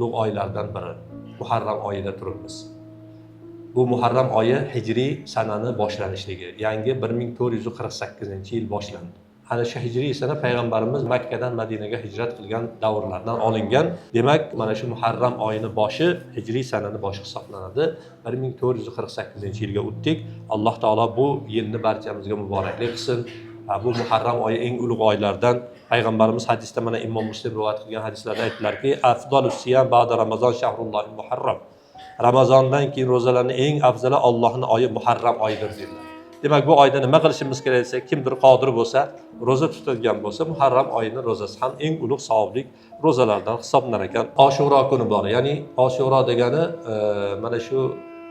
Ulug' oylardan biri Muharram oyida turibmiz. Bu Muharram oyi hijriy sanani boshlanishligi, yangi 1448-yil boshlandi. Ana shu hijriy sana payg'ambarimiz Makkadan Madinaga hijrat qilgan davrlardan olingan. Demak, mana shu Muharram oyini boshi hijriy sanani boshi hisoblanadi. 1448-yilga o'tdik. Alloh taolo bu yilni barchamizga muborakli qilsin. Bu Muharram oyi eng ulug' oylardan. Payg'ambarimiz hadisda, mana Imom Muslim rivoyat qilgan hadislarda aytdilarki: "Afdalus siyam ba'da Ramazon shahrullohi Muharram." Ramazondan keyin ro'zalarning eng afzali Ollohning oyi Muharram oyidir, dedilar. Demak, bu oyda nima qilishimiz kerak desak, kimdir qodir bo'lsa, ro'za tutadigan bo'lsa, Muharram oyini ro'zasi ham eng ulug' savobli ro'zalardan hisoblanar ekan. Oshuro kuni bor, ya'ni Oshuro degani mana shu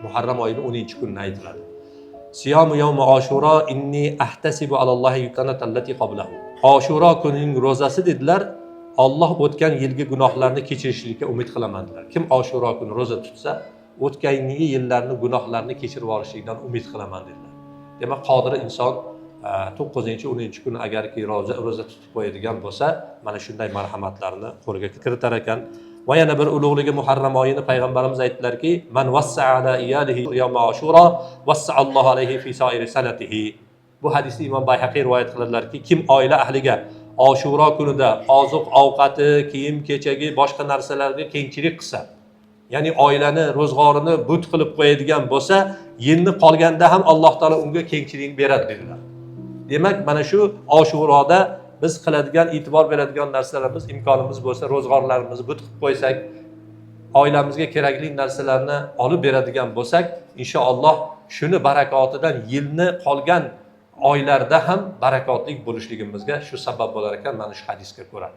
Muharram oyini 10-kunini aytiladi. Siyomu yawmi Oshuro inni ahtasibu alallohi allati qablahu. Oshuro kunining ro'zasi, dedilar, Olloh o'tgan yilgi gunohlarni kechirishlikka umid qilaman, dedilar. Kim Oshuro kuni ro'za tutsa, o'tgan yillarni gunohlarni kechirib yuborishlikdan umid qilaman, dedilar. Demak, qodir inson 9-, 10-kuni agarki ro'za tutib qo'yadigan bo'lsa, mana shunday marhamatlarni qo'lga kiritar ekan. Va yana bir ulug'ligi Muharram oyini, payg'ambarimiz aytdilarki: "Man vassaa ala iyalihi yawma Ashura vassaallohu alayhi fi sairi sanatihi." Bu hadisni Imom Bayhaqiy rivoyat qiladilarki, kim oila ahliga Oshuro kunida oziq ovqati, kiyim kechagi, boshqa narsalarga kengchilik qilsa, ya'ni oilani ro'zg'orini but qilib qo'yadigan bo'lsa, yilni qolganda ham Alloh taolo unga kengchilikni beradi, dedilar. Demak, mana shu Oshuroda biz qiladigan, e'tibor beradigan narsalarimiz, imkonimiz bo'lsa, ro'zg'orlarimizni but qilib qo'ysak, oilamizga kerakli narsalarni olib beradigan bo'lsak, inshaalloh shuni barakotidan yilni qolgan oylarda ham barakotli bo'lishligimizga shu sabab bo'lar ekan, mana shu hadisga ko'ra.